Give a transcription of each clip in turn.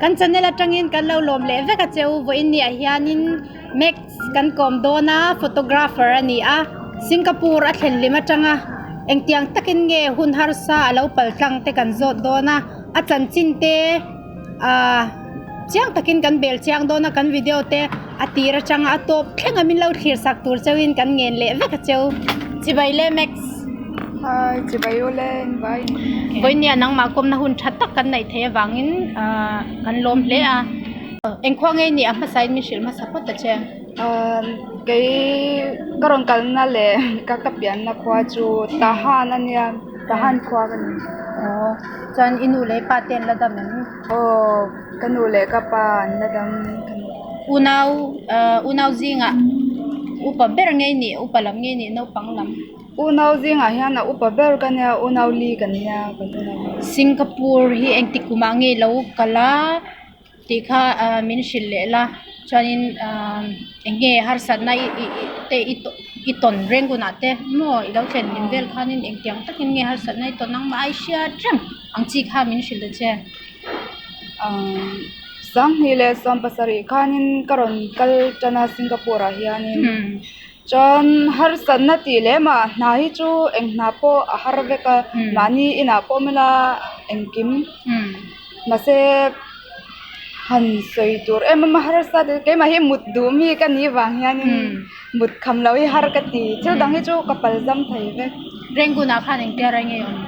Kan channel atangin kan lo lawm leh vek a cheu vawiin ni ah hianin Max kan kawm dawn a photographer a ni a Singapore a thlen lim atanga engtiang takin nge hun harsa a lo pal tlang te kan zawt dawn a a chanchin te ahh chiang takin kan bel chiang dawn a kan video te a tir atanga a tawp thleng a min lo thlir sak tur chauhin kan ngen leh vek a cheu chibai le Max. Hi chibai u le vai. Vawinia nangmah kawmna hun tha tak kan neih theih avangin ahh kan lawm hle a engkhua ngei ni a hmasa in min hrilh hmasa phawt ta che. Ahh kei ka rawn kalna leh ka ka pianna khua chu Tahan a nia Tahan khua ka ni. Aw chuan i nu leh i pa te an la dam em? Aw ka nu leh ka pa an la dam ka ni. Unau ahh unau zingah upa ber ngei ni upa lam ngei ni naupang lam. Unau zingah hian a upa ber ka nia unau li kan nia kan unau. Singapore hi engtik kumah nge lo kal a tih kha ah min hrilh leh la chuanin ah eng nge harsatna i i te i tawn i tawn reng hunah te maw i lo thlen hlim vel khanin engtiang takin nge harsatna i tawn ang mah a i hriat reng ang chi kha min hrilh ta che. Ah sanghnih leh sawmpasarih khanin ka rawn kal tan a Singapore ah hianin. Chuan harsatna tih leh mah hna hi chu eng hna pawh a har vek a mahni inah pawh awm ila engkim mahse han sawi tur em em a harsa te keimah hi mut duh mi ka nih vang hianin mut kham loh hi har ka ti thil dang hi chu ka pal zam thei vek. Rengunah khan engtia rei nge awm?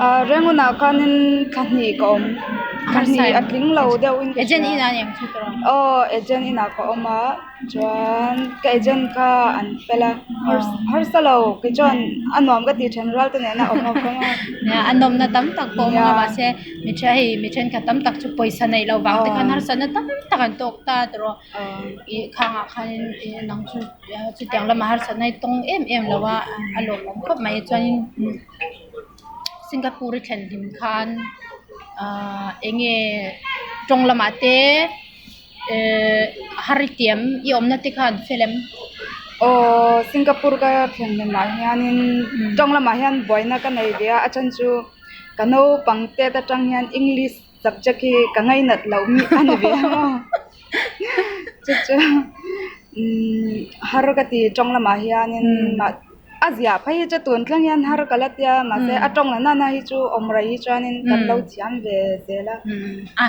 Ah Rengunah khanin thla hnih ka awm thla hnih a tling lo deuh in ka hria. Agent inah eng chu tawh? Aw agent inah ka awm a. Chuan ka agent kha an fel a harsa lo kei chuan a nuam ka ti then rual te nena awm ho kha maw. Nia a nawmna tam tak pawh a awm a mahse mi then hei mi thenkhat tam tak chu pawisa neih loh vang te khan harsatna tam tak an tawk ta tawh ih khangah khanin ih nang chu chutiang lamah harsatna i tawng em em lo a a lawmawm khawp mai chuanin Singapore i thlen hlim khan ahh eng nge tawng lamah te. Ehh har i tiam i awmna te kha an fel em? Aw Singapore ka thlen hmunah hianin tawng lamah hian buaina ka nei ve a a then chu ka naupang tet atang hian English subject hi ka ngainat loh mi a ni ve a chu chu umm har ka ti tawng lamah hianin mah. A ziah phei hi chu tun thleng hian har ka la tia mahse a tawng la nana hi chu awm rei hi chuanin kan lo thiam ve zel a. A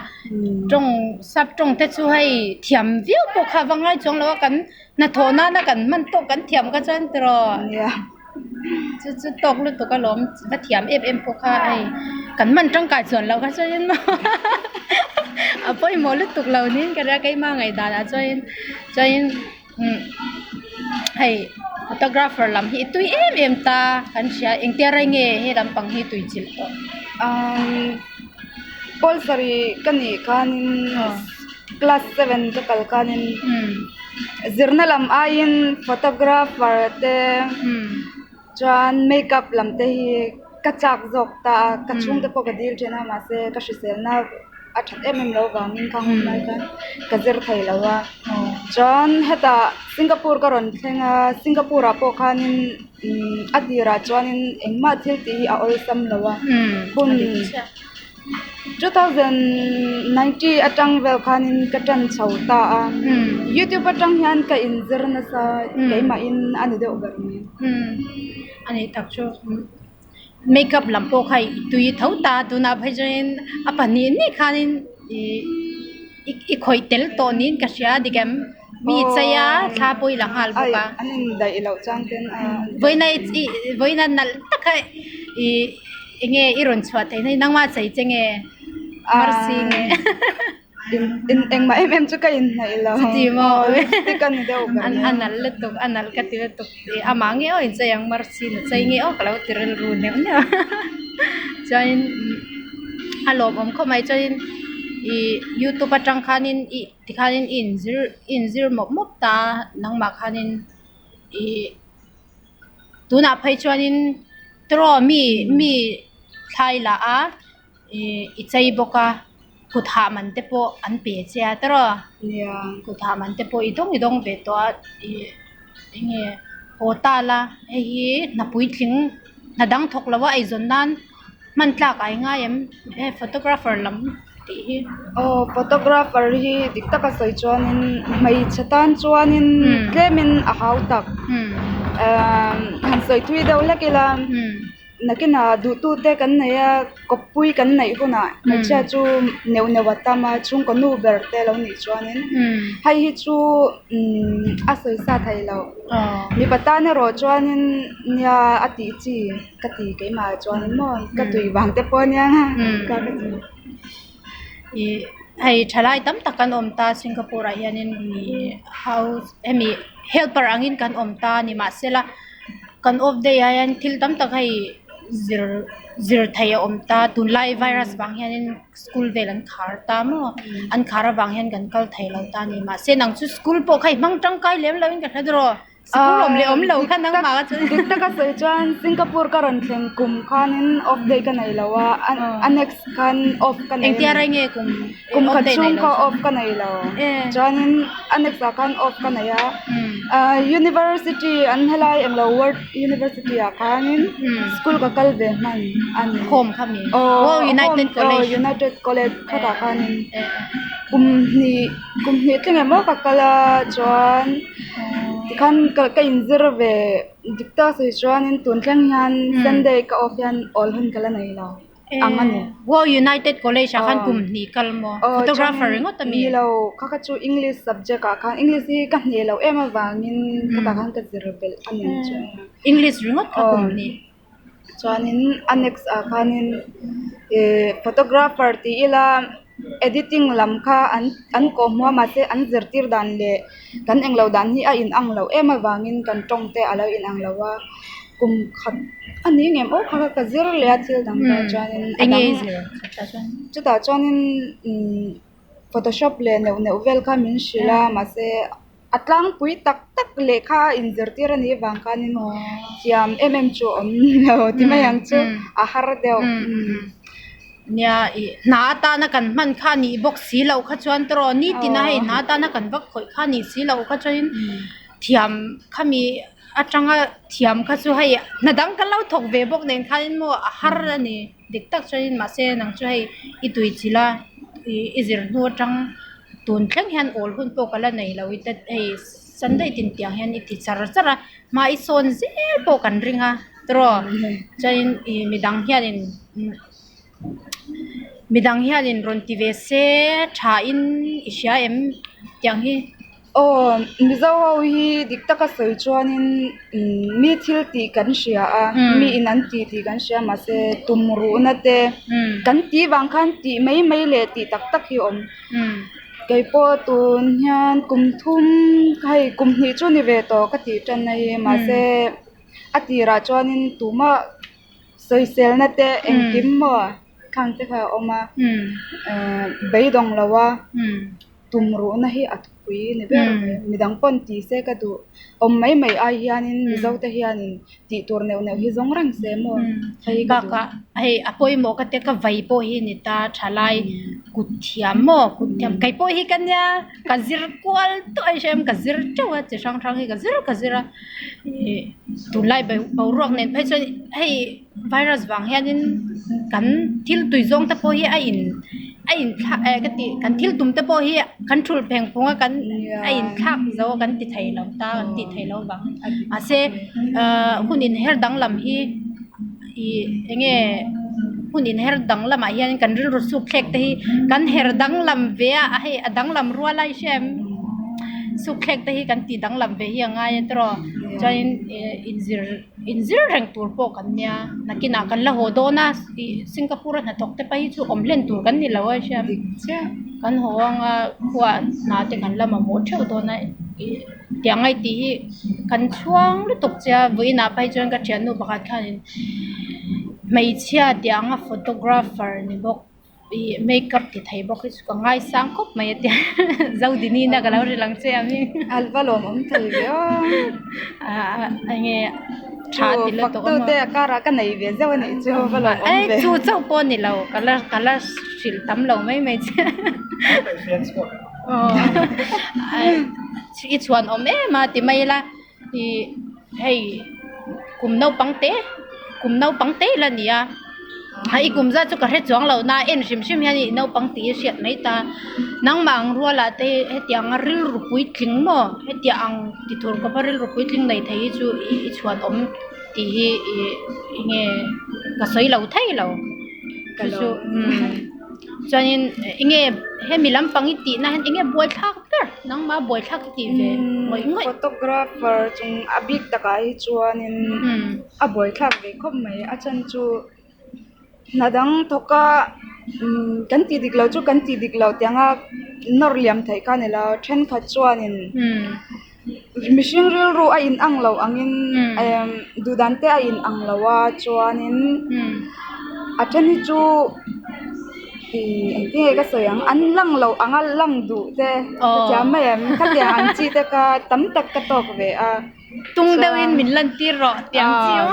tawng sap tawng te chu hei thiam viau pawh kha va ngai chuang lo a kan hnathawh nana kan hman tawk kan thiam kha chuan tiraw chu chu tawk lutuk alawm va thiam em em pawh kha hei kan hman tangkai chuan loh kha chuanin a pawimawh lutuk lo niin ka ria keimah ngaihdan ah chuanin chuanin. Hei photographer lam hi tui em em ta kan hria engtia rei nge he lampang hi tui chilh tawh. Umm pawl sarih ka nih khanin class seven ka kal khanin zirna lam aiin photographer te chuan makeup lam te hi ka chak zawk ta a ka chhungte pawh ka dil thin a mahse ka hriselna a that em em loh vangin khang hun lai khan ka zir thei lo a chuan hetah Singapore ka rawn thleng a Singapore ah pawh khanin umm a tirah chuanin engmah thil tih hi a awlsam lo a hun 2019 atang vel khanin ka tan chho ta a youtube atang hian ka inzir nasa keimahin a ni deuh ber mai. A nih tak chu. Makeup lam pawh kha i tui tho ta tunah phei chuanin a pahnih nih khanin ih i khawih tel tawh niin ka hria dik em mi chei a thla pawh i la nghal bawk a an indaih loh chang ten a vawiina i vawiina nalh taka ih eng nge i rawn chhuah theih na hi nangmah chei che nge mercy nge. Engmah em em chu ka inhnaih lo. Chuti maw? Lipstick a ni deuh ber mai. A nalh lutuk, a nalh ka ti lutuk. Amah nge aw inchei ang Mercy na chei nge aw ka lo ti rilru neuh neuh a. Chuanin a lawmawm khawp mai chuanin ih youtube atang khanin ih tikhanin i inzir i inzir mawp mawp ta a nangmah khanin ih tunah phei chuanin tiraw mi mi thlai lah a. Ih i chei bawk a kut hah man te pawh an pe che a tiraw nia kut hah man te pawh i dawng i dawng ve tawh a ih eng nge haw ta la hei hi hna puitling hna dang thawk lo a eizawn nan hman tlak ai ngai em he photographer lam. tih hi? Aw photographer hi dik taka sawi chuanin hmeichhe tan chuanin tlemin a hau tak. Ehh han sawi thui deuh hlek ila. Nakinah duhtute kan nei a, kawppui kan neih hunah hmeichhia chu neuh neuh a tam a, chhungkaw nu ber te lo nih chuanin hei hi chu a sawi sa thei lo. Mipa tan erawh chuanin nia a tih chi ka ti keimah ah chuanin maw ka tui vang te pawh ania ka ka ti. Ih hei thalai tam tak kan awm ta Singapore ah hianin ih house hemi helper angin kan awm ta a ni mahsela. Kan off day ah hian thil tam tak hei zir zir theih a awm ta tunlai virus vang hianin school vel an khar ta maw an khar avang hian kan kal thei lo ta a ni mahse nang chu school pawh kha i hmang tangkai lem lo in ka hre dawn sikul awm leh awm lo kha nangmah kha chuan Dik taka sawi chuan Singapore ka rawn thleng kum khanin off day ka nei lo a a next khan off ka nei a ni. Engtia rei nge kum Kum khat chhung kha off ka nei lo chuanin a next ah khan off ka nei a ahh university an helai englo world university ah khanin school ka kal ve hman a ni Home kha mi aw home united college khatah khanin kum hnih kum hnih thleng emaw ka kal a chuan tikhan ka inzir ve dik tak sawi chuanin tun thleng hian sunday ka off hian awl hun ka la nei lo. ang a ni. Wow United College ah khan kum hnih kal maw? Photographer ringawt a mi? Ni lo, kha kha chu English subject ah khan English hi ka hneh loh em avangin khatah khan ka zir belh a ni ang chu. English ringawt kha kum hnih. Chuanin a next ah khanin ih photographer tih ila editing lam kha an an kawhhmuh a mahse an zirtir dan leh kan englo dan hi a inang loh em avangin kan tawng te a lo inang lo a. Kum khat a ni ngem aw kha kha ka zir leh a thil dang pawh chuanin a dang chutah chuanin umm photoshop leh neuh neuh vel kha min hrilh a mahse a tlangpui tak tak lehkha a inzirtir a nih avang khanin thiam em em chu a awm lo ti mai ang chu a har deuh. Nia ih hna atana kan hman kha a nih bawk si loh kha chuan tawrh nitin a hei hna atana kan vak khawih kha a nih si loh kha chuanin thiam khami. Atanga thiam kha chu hei hna dang kan lo thawk ve bawk nen khanin maw a har a ni dik tak chuanin mahse nang chu hei i tui chilh a ih i zir hnu atang tun thleng hian awl hun pawh ka la nei lo i te hei sunday tin tiang hian i ti char char a hma i sawn zel pawh kan ring a tiraw chuanin ih midang hianin midang hianin rawn ti ve se tha in i hria em tiang hi. Aw, Mizo ho hi dik taka sawi chuanin mi thil tih kan hria a, mi in an tih tih kan hria mahse tum ruhna te kan tih vang khan tih mai mai leh tih tak tak hi a awm. Keipawh tun hian kum thum hei kum hnih chu ni ve tawh ka tih tan a hi mahse a tirah chuanin tumah sawiselna te engkim maw khang te kha a awm a, beidawng lo a. Tum ruhna hi a thupui ni ber mai. Midang pawn ti se ka duh. Awm mai mai ai hianin Mizo te hianin tih tur neuh neuh hi zawng reng se maw hei ka duh. Bakah hei a pawimawh ka tia ka vai pawh hi ni ta thalai kut thiam maw kut thiam kei pawh hi ka nia ka zir kual tawh a hrem ka zir teuh a chi hrang hrang hi ka zir ka zir a ih tunlai boruak nen phei chuan hei. Virus vang hianin kan thil tui zawng te pawh hi a in a in thlak eh ka tih kan thil tum te pawh hi kan thulh pheng phung a kan a in thlak zo a kan ti thei lo ta kan tih theih loh vang mahse ahh hun inher danglam hi ih eng nge hun inher danglamah hian kan rilru suk thlek te hi kan her danglam ve a hei a danglam rual a i hria em suk thlek te hi kan tih danglam ve hi a ngai a tiraw chuanin ih inzir. Inzir reng tur pawh kan nia nakinah kan la haw dawn a ih Singapore a hnathawk te phei hi chu awm hlen tur kan ni lo a hria kan haw anga khuaah hna te kan la mamawh theuh dawn a ih tiang a i tih hi kan chhuang lutuk che a vawiinah phei chuan ka thiannu pakhat khanin hmeichhia tiang a photographer ni bawk. Ih makeup ti thei bawk hi chu ka ngaisang khawp mai a tia Zodini na ka lo hrilh ang che ang hi. A va lawmawm thei ve aw. Ah eng nge tha ti lutuk a maw. Faktu te a karah ka nei ve zeuh a nih chu va lawmawm ve. Chu chauh pawh a ni lo ka la ka la hrilh tam lo mai mai che. I chhuan awm em a ti mai ila ih hei kum naupang te kum naupang te ila ni a. A i kum zat chu ka hre chuang lo na en hrim hrim hian i naupang tih hi hriat mai ta. Nangmah ang rualah te hetianga rilru puitling maw hetiang ang ti tur khawpa rilru puitling nei thei hi chu i chhuan awm tih hi ih enge ka sawi lo thei lo. Chu chu chuanin enge hemi lampang i tihna hian enge buaithlak ber nangmah buaithlak i tih ve ngawih ngawih. Photographer chung a bik takah hi chuanin a buaithlak ve khawp mai a chhan chu hna dang thawk a kan tih dik loh chu kan tih dik loh tiang a nawr liam theih kha a ni lo thenkhat chuanin mihring rilru a in ang loh angin duh dan te a in ang lo a chuanin a then hi chu ih engtin nge ka sawi ang an lang loh ang a lang duh te hetiang mai em khatiang ang chi te kha tam tak ka tawk ve a. Tung deuhin min lan tir rawh tiang chi aw.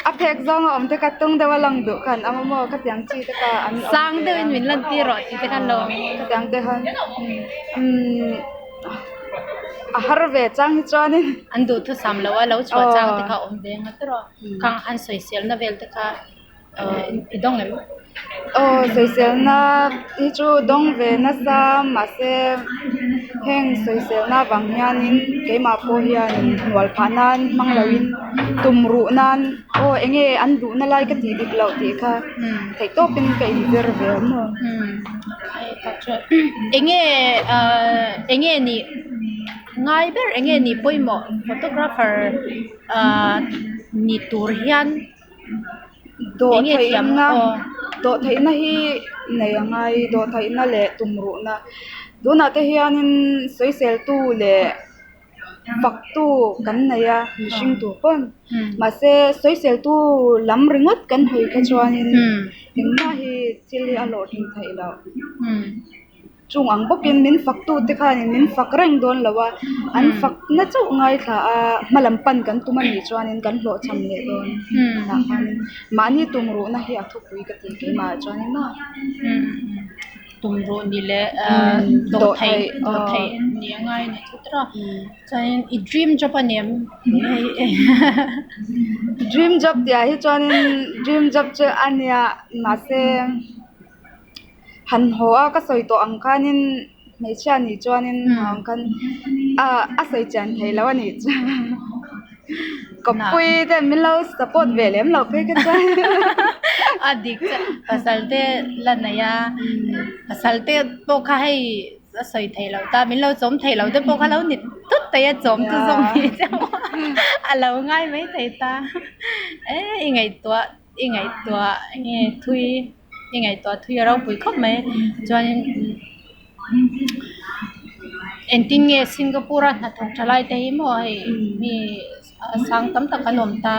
A phek zawng a awm te kha tung deuh a lang duh khan a awm a maw ka tiang chi te kha an awm ve a. Sang deuhin min lan tir rawh tih te khan lo. Ka tiang te khan a har ve chang hi chuanin. An duhthusam lo a lo chhuah chang te kha awm ve ang a tiraw. Khang an sawiselna vel te kha. I dawng em? Aw sawiselna hi chu dawng ve nasa mahse heng sawiselna avang hianin keimah pawh hianin hnual phah nan hmang loin tum ruh nan aw eng nge an duhna lai ka tih dik loh tih kha theih tawpin ka inzir ve maw. Eng nge eng nge nih ngai ber eng nge nih pawimawh photographer ni tur hian. Dawhtheihna dawhtheihna hi nei a ngai dawhtheihna leh tumruhna tunah te hianin sawiseltu leh faktu kan nei a mihring tur pawn mahse sawiseltu lam ringawt kan hawi kha chuanin engmah hi thil hi a hlawhtlin theih loh. Chung ang bawkin min faktu te khanin min fak reng dawn lo a, an fakna chauh ngaithla a hma lam pan kan tum a nih chuanin kan hlawhchham leh dawn tah khanin mahni tumruhna hi a thupui ka ti keimah ah chuanin maw. Tumruh ni leh dawhtheih dawhtheih ni a ngai a ni chu tawh a, chuanin i dream job a ni em? Dream job tih ah hi chuanin dream job chu a nia mahse. Han haw a ka sawi tawh ang khanin hmeichhia nih chuanin ang khan a sawi chian thei lo a nih chuan kawppui te min lo support ve lem loh phei kha chuan a dik chiah pasal te la nei a pasal te pawh kha hei a sawi thei lo ta min lo chawm thei lo te pawh kha lo ni tut mai a chawm chu zawng ni deuh a lo ngai mai thei ta e i ngaihtuah i ngaihtuah nge thui. I ngaihtuah thui a ropui khawp mai chuanin engtin nge Singapore a hnathawk tha lai te hi maw hei mi sang tam tak an awm ta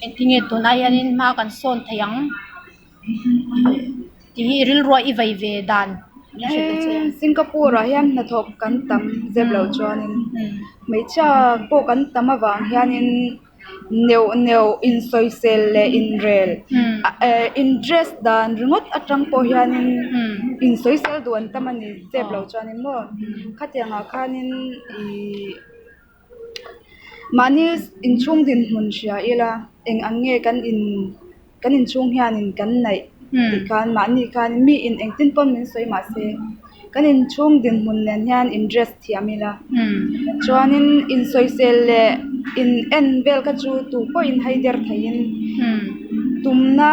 engtin nge tunah hianin hma kan sawn thei ang tih hi rilru a i vei ve dan Singapore ah hian hnathawk kan tam zep loh chuanin hmeichhia pawh kan tam avang hianin. Neuh neuh insawisel leh inrel in dress dan ringawt atang pawh hianin insawisel duh an tam a ni zep lo chuanin maw khatiang ah khanin ihh mahni inchhung dinhmun hria ila eng ang nge kan in kan inchhung hianin kan neih tih khan mahni khan mi in engtin pawn min sawi mahse kan inchhung dinhmun nen hian in dress thiam ila chuanin insawisel leh in en vel kha chu tu pawhin haider theiin tumna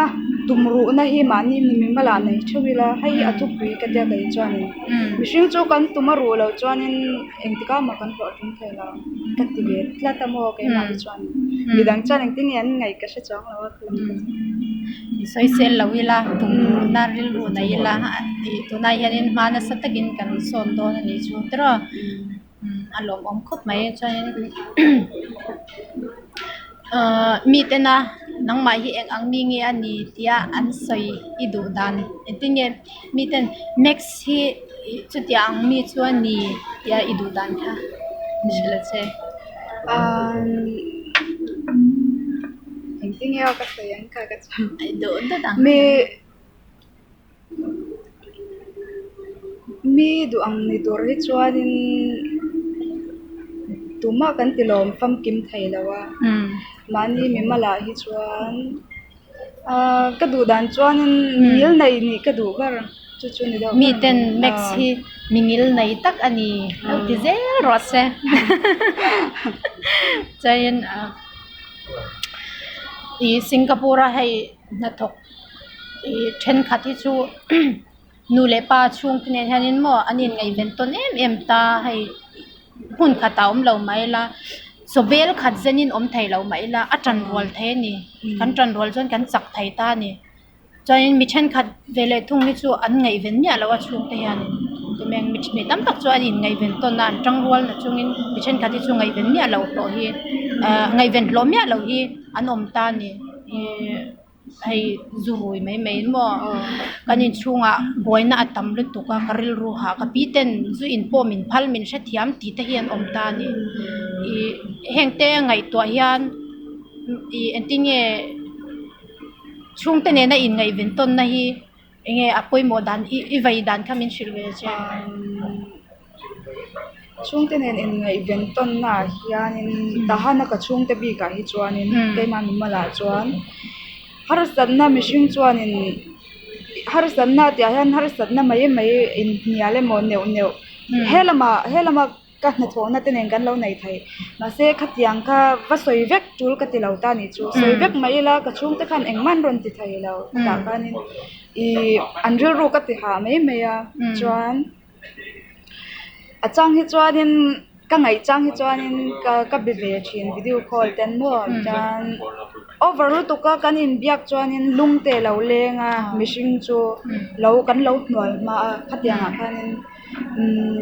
tumruhna hi mahni mimalah nei theuh ila hei hi a thupui ka tia kei chuanin mihring chu kan tum a ruh loh chuanin engtikah mah kan hlawhtling thei lo ka ti ve tlat a maw keimah hi chuan midang chuan engtin nge an ngaih ka hre chuang lo a. Sawisel lo ila tumruhna rilru nei ila tunah hianin hma nasa takin kan sawn dawn a nih chu tiraw a lawmawm khawp mai chuanin ahh mitena nangmah hi eng ang mi nge a ni tia an sawi i duh dan engtin nge miten max hi chutiang ang mi chu a ni tia i duh dan kha hrilh a che. Engtin nge aw ka sawi ang kha ka chuan duh deuh ang mi mi duh ang ni tur hi chuanin tumah kan ti lawm famkim thei lo a mahni mimal ah hi chuan. Ahh ka duh dan chuanin mingil nei nih ka duh ber chu chu ni deuh ber. Miten Max hi mingil nei tak a ni lo ti zel rawh se. Chuanin ahh ih Singapore a hei hnathawk ih thenkhat hi chu nu leh pa chhungte nen hianin maw an inngaihven tawn em em ta hei hmun khatah awm lo mai ila chaw bel khat zenin awm thei lo mah ila a tan rual thei a ni kan tan rual chuan kan chak thei ta a ni chuanin mi thenkhat ve leh thung hi chu an ngaihven miah lo a chhungte hianin mi tam tak chu an inngaihven tawn a an tang rual na chungin mi thenkhat hi chu ngaihven miah loh hlawh hi ahh ngaihven hlawh miah loh hi an awm ta a ni ihh. Hei zu rui mai mai maw kan inchhungah buaina a tam lutuk a ka rilru hah ka pi ten zu in pawh min phal min hrethiam tih te hi an awm ta a ni ih heng te ngaihtuah hian ih engtin nge chhungte nena inngaihven tawnna hi. Enge a pawimawh dan i i vei dan kha min hrilh ve che. Chhungte nen inngaihven tawnna ah hianin tahana ka chhungte bikah hi chuanin keimah mimalah chuan harsatna mihring chuanin harsatna tih ah hian harsatna mai mai inhnial emaw neuh neuh he lamah he lama. Ka hnathawhna te nen kan lo nei thei. Mahse khatiang kha va sawi vek tul ka ti lo ta nih chu. Sawi vek mai ila ka chhungte khan engmah an rawn ti thei lo. Tah khanin ih an rilru ka ti hah mai mai a. Chuan a chang hi chuanin ka ngaih chang hi chuanin ka ka be ve thin video call ten maw chuan over lutuk a kan inbiak chuanin lung te a lo leng a mihring chu lo kan lo hnual hma a khatiang ah khanin. Umm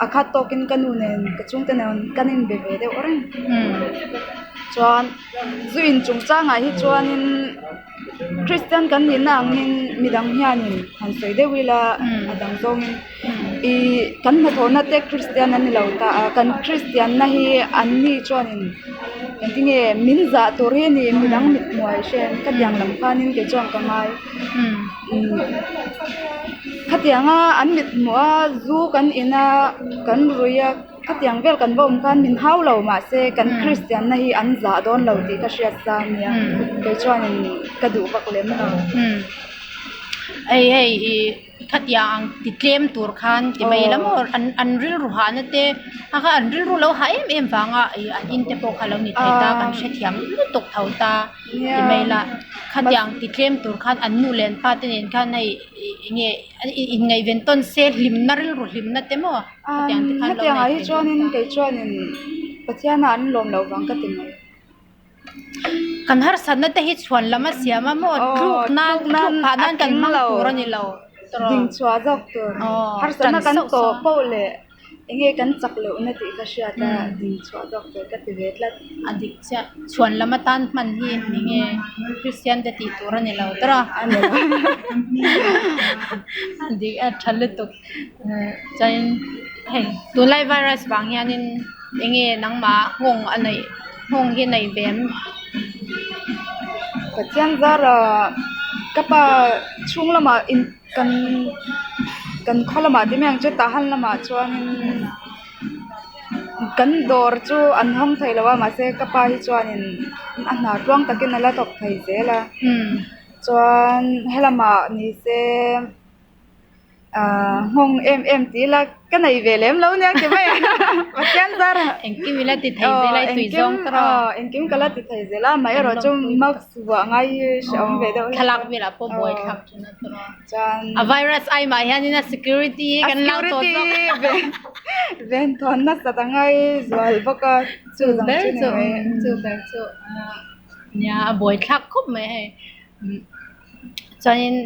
a khat tawkin ka nu nen ka chhungte nen kan inbe ve deuh reng chuan zu in chungchangah hi chuanin Kristian kan nihna angin midang hianin han sawi deuh ila a dang zawngin ih kan hnathawhna te Kristian an ni lo ta a kan Kristianna hi an ni chuanin engtinge min zah tur hi a ni midang mit hmuai hre khatiang lam khanin kei chuan ka ngai. Khatianga an mit hmuh a zu kan in a kan rui a khatiang vel kan va awm khan min hau lo mahse kan kristian na hi an zah dawn lo tih ka hriat sa ania kei chuanin ka duh vak lem lo. Hei hei ih khatiang ang ti tlem tur khan ti mai ila maw an an rilru hahna te a kha an rilru lo hah em em vanga ih an in te pawh kha lo ni thei ta kan hrethiam lutuk tho ta. Ti mai la, khatiang ti tlem tur khan an nu leh an pa te nen khan hei eng nge inngaihven tawn se hlimna rilru hlimna te maw khatiang te khan lo Hetiangah hi chuanin kei chuanin Pathiana an lawm loh vang ka ti mai. Kan harsatna te hi chhuan lam a siam a maw tluk nan tluk phah nan kan hmang tur a ni lo. Dingchhuah zawk tur harsatna kan tawh poh leh. Enge kan chak lohna tih ka hriat a, ding chhuah zawk tur ka ti ve tlat. A dik chiah. Chhuan lam atan hman hi enge Kristian te tih tur a ni lo tawrh a. A ni lo. A dik a tha lutuk. Chuanin hei tunlai virus vang hianin enge nangmah nghawng a neih nghawng hi a nei ve em? Pathian zara ka pa chhung lamah in. Kan kan khaw lamah te mai ang chu Tahan lamah chuanin kan dawr chu an hawng thei lo a mahse ka pa hi chuanin a hna tluang takin a la thawk thei zel a chuan helamah ni se ahh nghawng em em tih ila. Ka nei ve lem lo nia ti mai a Pathian zar ah Engkim ila ti thei zel a i tui zawng tawrh a. Aw engkim ka la ti thei zel a amaherawh chu mask vuah ngai hi hrehawm ve deuh hlek a. Thlalak velah pawh buai thlak thin a tawrh a. Chuan A virus ai mah hianin a security hi kan lau tawh zawk a. Security ven thawn nasat a ngai zual bawk a chu ber chu chu ber chu nia a buai thlak khawp mai hei. Chuanin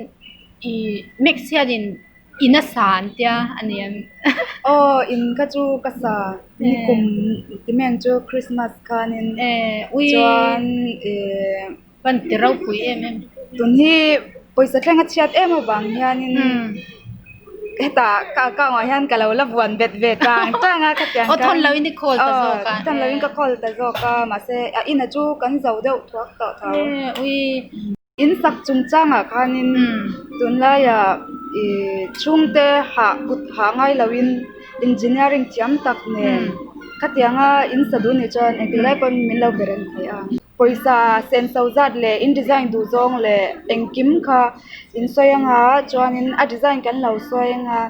i mask hianin In a sa an tia a ni em? Aw in kha chu ka sa nikum ti mai ang chu Christmas khanin chuan ih Pan ti ropui em em. Tun hi pawisa thleng a chhiat em avang hianin hetah ka account ah hian ka lo la buan bet ve tang tang a khatiang khan. Aw thawn loin i call ta zawk a. Thawn loin ka call ta zawk a mahse a ina chu kan zo deuh thuak tawh tho. In sak chungchangah khanin tunlaiah ih chhungte hah kut hah ngai loin engineering thiam tak nen khatianga in sa duh nih chuan engtik lai pawn min lo be reng thei a. Pawisa senso zat leh in design duh zawng leh engkim kha in sawi anga chuanin a design kan lo sawi anga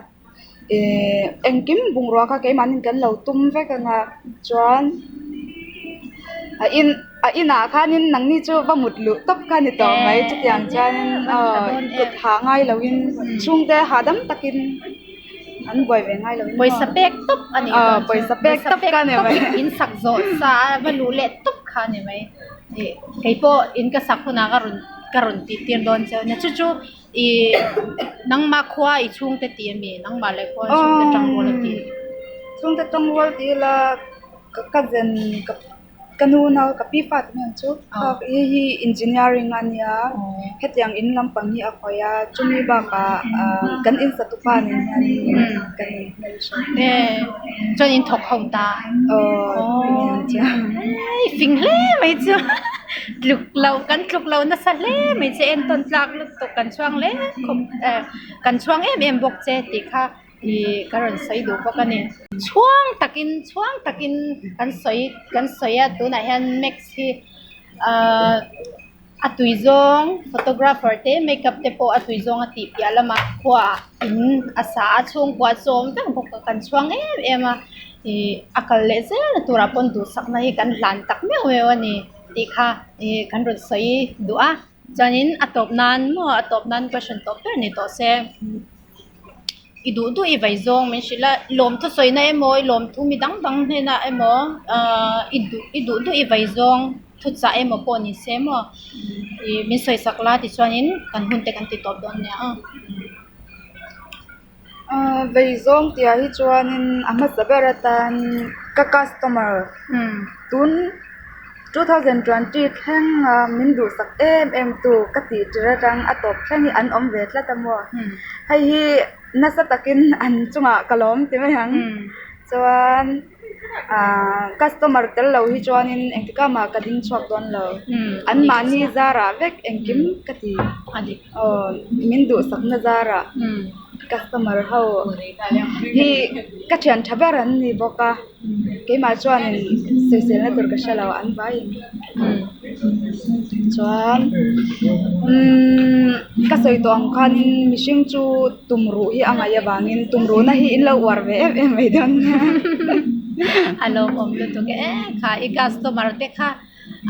ihh engkim bungrua kha keimahni kan lo tum vek anga chuan a in a inah khanin nangni chu va mut luh tawp kha a ni tawh mai chutiang chuanin aw kut hah ngai loin chhungte hahdam takin. An buai ve ngai lo in maw? Pawisa pek tawp a nih dawn chu. Pawisa pek tawp kha a ni mai. In sak zawh sa a va luh leh tawp kha a ni mai. Ih kei pawh in ka sak hunah ka rawn ka rawn tih tir dawn che nia. Chu chu ih nangmah khua i chhungte tih a mi? Nangmah leh khua chhungte tang rual a tih? Chhungte tang rual tih ila ka cousin ka. Ka nu nau ka pi fate nen chu hei hi engineering a nia hetiang in lampang hi a khawih a chumi bakah ah kan in satupa nen hian kan in hmelhriat chuan in thawk ho ta aw hei fing hle mai chu tluk loh kan tluk loh nasa hle mai che entawn tlak lutuk kan chhuang hle khawp kan chhuang em em bawk che tih kha. Ih ka rawn sawi duh bawk a ni. Chhuang takin chhuang takin kan sawi kan sawi a tunah hian Max hi ahh a tui zawng photographer te makeup te pawh a tui zawng a tih piah lamah khuaah in a sa a chhungkua a chawm vek bawk a kan chhuang em em a ih a kal leh zel na turah pawn duhsakna hi kan hlan tak meuh meuh a ni tih kha ih kan rawn sawi duh a chuanin a tawp nan maw a tawp nan question tawp ber ni tawh se. I duh duh i vai zawng min hrilh a, lawmthu sawina emaw i lawmthu mi dang dang hnenah emaw ahh i duh i duh duh i vai zawng thu chah emaw pawh ni se maw ih min sawi sak la tichuanin kan hun te kan ti tawp dawn nia aw. Ahh vai zawng tih ah hi chuanin a hmasa ber atan ka customer tun 2020 thleng a min duhsak em em tu ka tih tir atang a tawp thleng hi an awm ve tlat a maw hei hi nasa takin an chungah ka lawm ti mai ang chuan ah customer tel lo hi chuanin engtik ah mah ka ding chhuak dawn lo an mahni zarah vek engkim ka ti aw min duhsakna zarah customer ho hi ka thian tha ber an ni bawk a. Keimah chuanin sawiselna tur ka hre lo an vaiin chuan umm ka sawi tawh ang khanin mihring chu tumruh hi a ngaih avangin tumruhna hi in lo uar ve em em mai dawn nia. A lawmawm lutuk e kha i customer te kha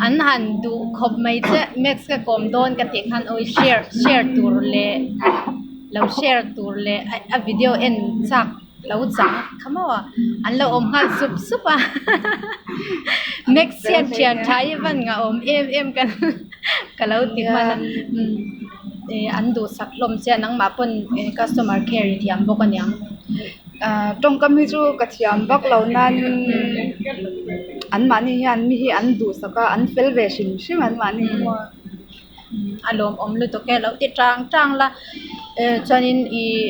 an han duh khawp mai che Max ka kawm dawn ka tih khan awi share share tur leh lo share tur leh a video en chak. Lo chang kha maw an lo awm nghal sup sup a next hian thian tha hi van nga awm em em ka ka lo ti hman a ih an duhsak hlawm che a nangmah pawn customer care i thiam bawk aniang. Ah tawngkam hi chu ka thiam vak lo nan anmahni hian mi hi an duhsak a an fel ve hrim hrim anmahni hi maw. A lawmawm lutuk e lo ti tang tang la eh chuanin ih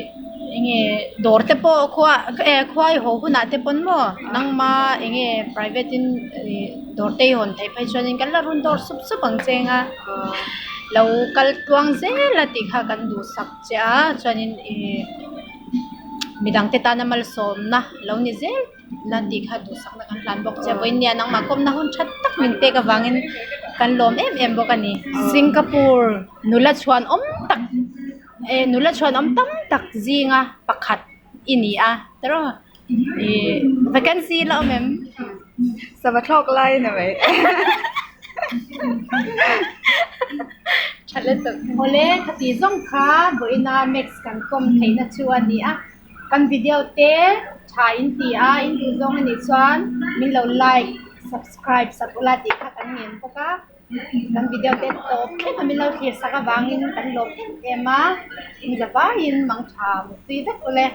enge dawr te pawh khua eh khuai haw hunah te pawn maw nangma enge private in ih dawr te i hawn theih phei chuanin kan la rawn dawr sup sup ang cheng a lo kal tluang zel a tih kha kan duhsak che a chuanin ih midangte tana malsawmna lo ni zel. La tih kha duhsakna kan hlan bawk che vawiin nia nangmah kawmna hun tha tak min pek avangin kan lawm em em bawk a ni. Singapore nula chhuan awm tak eh nula chhuan awm tam tak zinga pakhat i ni a tiraw ih vacancy la awm em? Sava thlawk lai a ni mai. Tha lutuk. Awle khati zawng kha vawiina Max kan kawm theihna chu a ni a. Kan video te tha in ti a, in duh zawng a nih chuan min lo like, subscribe sak ula tih kha kan ngen bawk a. Kan video te tawp thleng a min lo thlir sak avangin kan lawm em em a, in za vaiin mang tha mutui vek ule.